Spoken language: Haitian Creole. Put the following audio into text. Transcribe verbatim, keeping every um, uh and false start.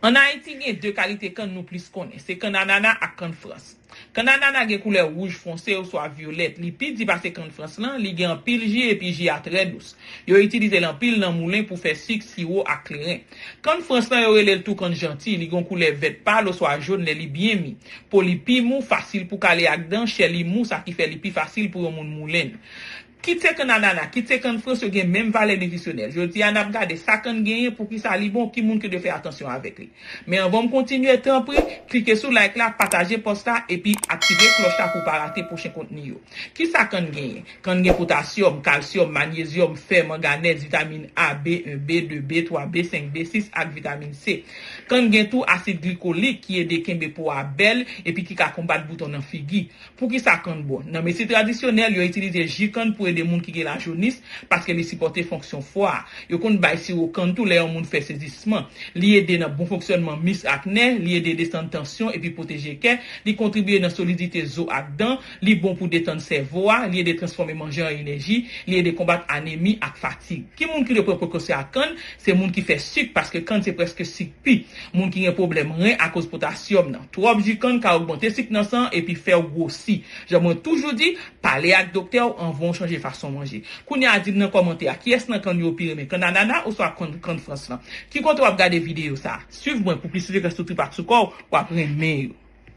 Ann Ayiti, gen de kalite kann nou plis konnen, se kann anana ak kann frans. Kann anana gen koulè wouj fonse oswa vyolèt. Li pi di pase kann frans lan, li gen anpil ji epi ji a trè dous. Yo itilize l anpil nan moulen pou fè sik, siwo ak kleren. Kann frans lan, yo rele l tou kann janti. Li gen yon koulè vèt pal oswa jòn lè li byen mi. Po li pi mou, fasil pou kale ak dan, chè li mou, sa ki fè li pi fasil pou yon moun moulen l. Kit se kann anana, kit se kann frans, yo gen menm valè nitrisyonèl. Jodi a, n ap gade sa kann genyen, poukisa li bon, ki moun ki dwe fè atansyon avèk li. Men anvan m kontinye, tanpri, klike sou like la, pataje pòs la, epi aktive klòch la pou w pa rate pwochen kontni yo. Kisa kann genyen? Kann gen potasyòm, kalsyòm, manyezyòm, fè, manganèz, vitamin A, B yen, B de, B twa, B senk, B sis ak vitamin C. Kann gen tou asid glikolik ki ede kenbe po a bèl epi ki ka konbat bouton nan figi. Poukisa kann bon? Nan medsin tradisyonèl, yo itilize ji kann pou ede moun ki gen lajounis, paske li sipòte fonksyon fwa a. Yo konn bay siwo kann tou lè yon moun fè sezisman. Li ede nan bon fonksyònman mis ak nè, li ede desann tansyon epi pwoteje kè, li kontribye nan solidite zo ak dan, li bon pou detann sèvo a, li ede transfòme manje an enèji, li ede konbat anemi ak fatig. Ki moun ki dwe pran prekosyon ak kann? Se moun ki fè sik, paske kann se prèske sik pi. Moun ki gen pwoblèm ren akoz potasyòm nan. Twòp ji kann ka ogmante sik nan san an epi fè w gwosi. Jan mwen toujou di, pale ak doktè w anvan w chanje fason w manje. Kounye a, di m nan kòmantè a, kiyès nan kann yo w pi renmen, kann anana oswa kann, kann frans lan? Ki kote w ap gade videyo sa a? Swiv mwen pou plis referans sou trip ak sou kò w, w ap renmen yo.